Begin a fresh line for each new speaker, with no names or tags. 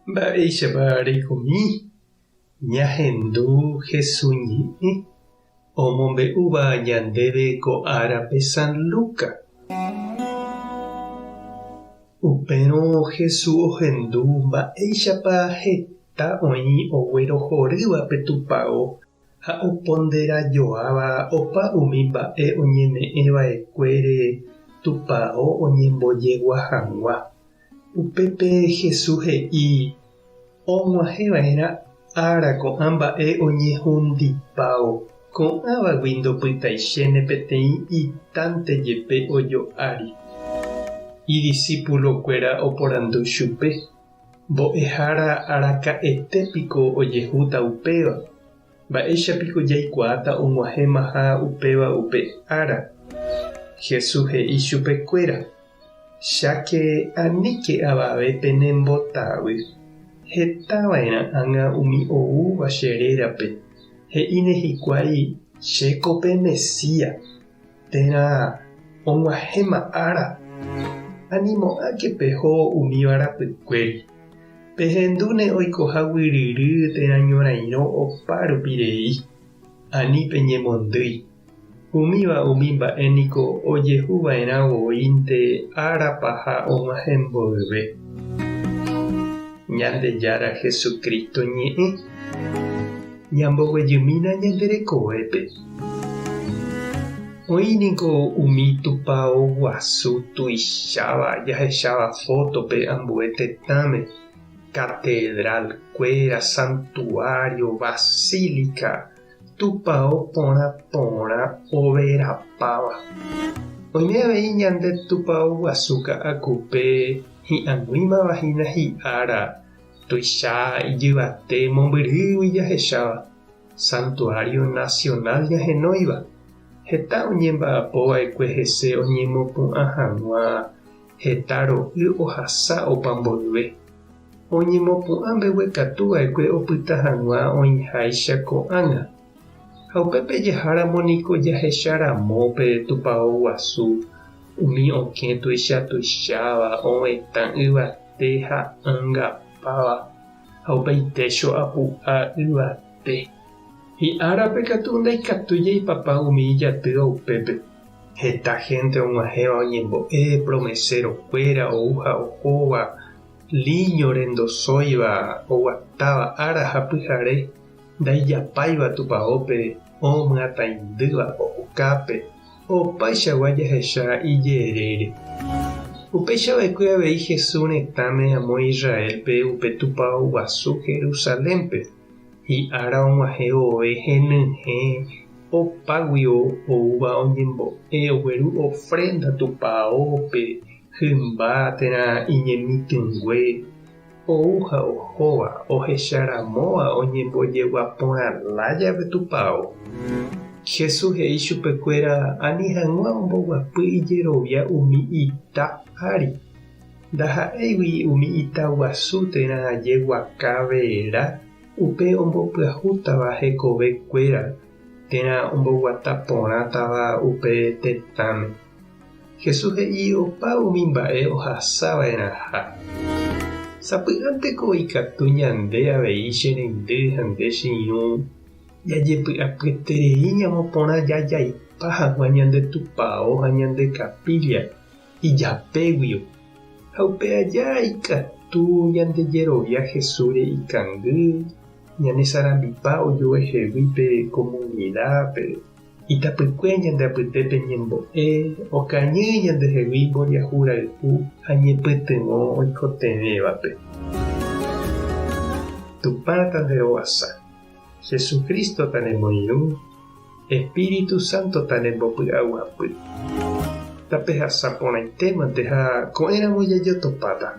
Mba'éichapa reikomi ñahendu Hesu ñe'ẽ omombe'úva ñandéve ko árape San Luca? Upérõ Hesu ohendu mba'éichapa heta oĩ oguerohorýva pe tupao ha oponderajoáva opa umi mba'e oñeme'ẽ va'ekuére tupao oñembojegua hag̃ua. Upépe Jesús he'i og̃uahẽ va'erã ára ko'ã mba'e oñehundipávo, ko'ãvagui ndopytaichéne peteĩ itánte jepe ojo'ári. Idisípulokuéra oporandu chupe, Mbo'ehára araka'ete piko ojehúta upéva? Mba'éicha piko jaikuaáta og̃uahẽmaha upéva upe ára? Jesús he'i chupekuéra, Cháke aníke avave penembotavy. Heta va'erã ág̃a umi oúva che rérape, he'íne hikuái, Chéko pe Mesías. Térã og̃uahẽma ára, animo'ãke peho umíva rapykuéri. Pehendúne oikoha guyryry térã ñorairõ opa rupi rei, ani peñemondýi. Umíva umi mba'e niko ojehu va'erã voínte ára paha og̃uahẽ mboyve. Ñandejára Jesucristo ñe'ẽ, ñamboguejymína ñande rekovépe. Oĩ niko umi tupao guasu tuicháva jahecháva fótope ambue tetãme, catedral-kuéra, santuario, basílica, tupao porã porã overapáva. Oime avei ñande tupao guasu Ka'akupe hi'ag̃uímava hína hi'ára tuicha ijyvate mombyrýgui jahecháva. Santuario Nacional ñahenóiva, heta oñemba'apova'ekue hese oñemopu'ã hag̃ua heta ro'y ohasa opa mboyve. Oñemopu'ã mbeguekatuva'ekue opyta hag̃ua oĩháicha ko'ág̃a. Ha upépe jaháramo niko jahecharamo pe tupao guasu, umi okẽ tuicha tuicháva, ovetã yvate ha ãngapáva. Ha upéi técho apu'a yvate. Hi'árape katu ndaikatúi jaipapa umi ijatýva upépe. Heta hénte og̃uahẽva oñembo'e, promeséro-kuéra ou ha ohóva, líño rendosóiva, oguatáva ára ha pyhare, ndaijapáiva tupaópe, omyatãindýva okápe, Opaichagua jahecha ijerére. Upéicha va'ekue avei Jesús retãme amo Israélpe upe tupao guasu Jerusalénpe. Hi'ára og̃uahẽ vove henyhẽ opáguio oúva oñembo'e ogueru ofrénda tupaópe hymba térã iñemitỹngue ou ha ohóva ohecharamóva oñembojegua porã lája pe tupao. Jesús he'i chupekuéra ani hag̃ua omboguapy ijerovia umi ita ári, ndaha'éigui umi ita guasu térã jeguaka vera upe ombopyahútava hekove kuéra térã omboguata porãtava upe tetãme. Jesús he'i opa umi mba'e ohasa va'erãha. Sapy'ánteko ikatu ñande avei che reindy ha nde che irũ jajepy'apyeterei ñamoporã jajaipa hag̃ua ñande tupao ha ñande kapílla ijapéguio, ha upe aja ikatu ñandejerovia Jesúsre ikangy, ñanesarambipa ojuehegui pe komunidápe. Itapykue ñande apytépe ñembo'e, okañy ñandehegui mboriahu rayhu ha ñepytyvõ oikotevẽvape. Tupã tanderovasa, Jesucristo tanemoirũ, Espíritu Santo tanembopy'aguapy. Tapehasa porãitémante ha ko'ẽramo jajotopáta.